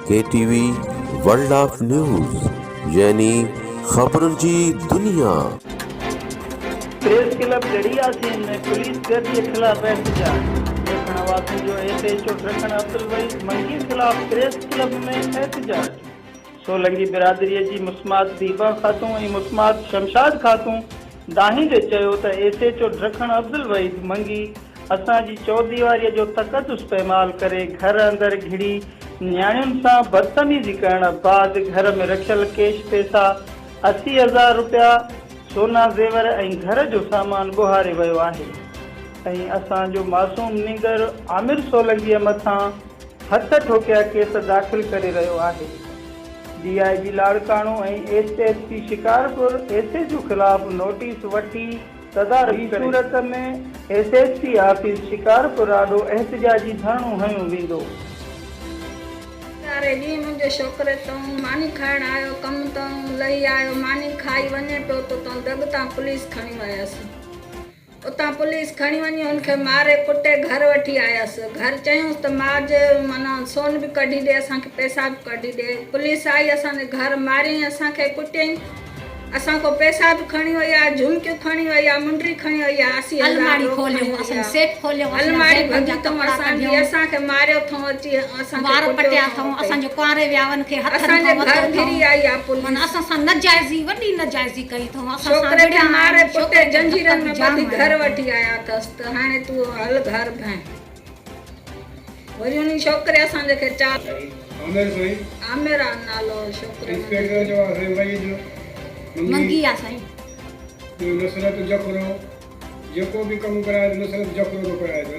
K T V world of news يعني خبرن جي دنيا. Press club Garhi Yasin ۾ police گردي خلاف احتجاج، ڊکڻ واسين جو ايس ايڇ او ڊکڻ عبدالوحيد منگي خلاف پريس ڪلب ۾ احتجاج، سولنگي برادري جي مسمات ديبا خاتون ۽ مسمات شمشاد خاتون دانهيندي چيو ته ايس ايڇ او ڊکڻ عبدالوحيد منگي اسان جي چوديواريء جو تقدس پيمال ڪري گهر اندر گهڙي نياڻين سان بدتميزي ڪرڻ بعد گهر ۾ رکيل ڪيش پئسا 80 هزار رپيا، سونا زيور ۽ گهر جو سامان ٻوهاري ويو آهي ۽ اسان جو معصوم نينگر عامر سولنگيء مٿان هٿ ٺوڪيا ڪيس داخل ڪري رهيو آهي. D I G Larkana ۽ S S P Shikarpur S H O خلاف نوٽيس وٺي تدارڪ ڪري. ٻي صورت ۾ S S P office Shikarpur آڏو احتجاجي ڌرڻو هنيو ويندو. ساري ڏينهن منهنجو ڇوڪري تون ماني کائڻ آيو ڪم تون لهي آيو ماني کائي وڃي پيو ته تون دڳ تان پوليس کڻي ويس اتان پوليس کڻي وڃي هن کي ماري ڪٽي گهر وٺي آيس گهر چيونس ته ماء جي معنيٰ سون به ڪڍي ڏي اسان کي پئسا به ڪڍي ڏي پوليس آئي اسان جي گهر ماريائين اسان کي ڪٽيائين اسان کان پئسا به کڻي وئي آ، جهمڪيون کڻي وئي آ، منڊري کڻي وئي آ، 80 هزار الماڙي روڪ کوليون، کڻي وئي اسان آ. سيف کوليون، اسان جا الماڙي زيبن ڀڳي جا اٿئون ڪپڙا اسان جي، ڪڍيون. اسان کي ماريو اٿئون اچي اسان کي وار ڪٽيو پٽيا اٿئون اٿئون، اتي. اسان جو ڪنواري وياون کي هٿن اسان جي کان ورتو گهر گهري اٿئون. آئي آ معنيٰ پوليس. اسان سان ناجائزي، وڏي ناجائزي ڪئي اٿئون. اسان سان ڇوڪري کي وڙهيا ماري آهن، ڪٽي ڇوڪري کي ڌڪ جنجيرن به ۾ جام ٻڌي هنيا گهر اٿئون. وٺي آيا اٿس ته هاڻي تون هل گهر ڀئين. وري انهي ڇوڪري اسان جي کي چار. عامر سائين. عامر آ نالو ڇوڪري منهنجي. انسپيڪٽر جو آ سائين وحيد منگي. منگي آ سائين. ٻيو نصرت جکرو جيڪو به ڪم ڪرائي ٿو نصرت جکرو ٿو ڪرائي ٿو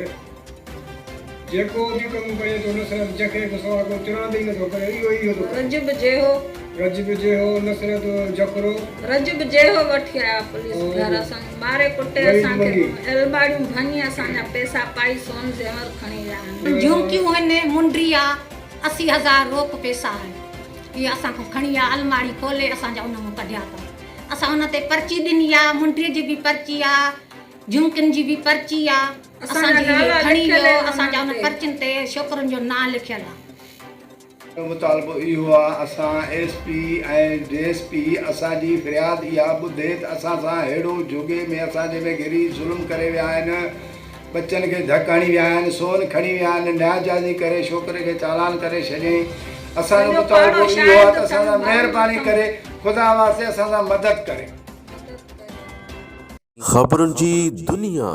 جيڪو به ڪم ڪري ٿو نصرت جکري کان سوا ڪو چراند ئي نٿو ڪري اهو ئي اهو ٿو ڪري. رجب جيهو. رجب جيهو نصرت جکرو. رجب جيهو وٺي آيا پوليس گهر اسان کي ماري ڪٽي وحيد اسان کي منگي. الماڙيون ڀڃي اسان جا پئسا پائي سون زيور کڻي ويا آهن. جهمڪيون هن منڊي آ 80 هزار روڪ پئسا آهن اهي اسان کان کڻي ويا الماڙي کولي اسان جا ان مان ڪڍيا اٿئون اسان ان تي پرچي ڏني آ منڊي جي به پرچي آ جهمڪين جي به پرچي آ اسان اسان جا جي اهي نالا کڻي لکيل ويو آهن اسان جا انهن ان تي. پرچين تي ڇوڪرن جو نانء لکيل آ. جو مطالبو اهو آ اسان S P ۽ D S P اسان جي فرياد اها ٻڌي ته اسان سان ههڙو جهڳي ۾ اسان جي ۾ گهري ظلم ڪري ويا آهن ٻچن کي ڌڪ هڻي ويا آهن سون کڻي ويا آهن ناجائزي ڪري ڇوڪري کي چالان ڪري ڇڏيائين اسان جو سڄو مطالبو پاڙو اهو آ شاهد ته اسان اٿم سان ڀائي مهرباني اٿم. ڪري خدا واسطي اسان سان مدد ڪري. خبرن جي دنيا.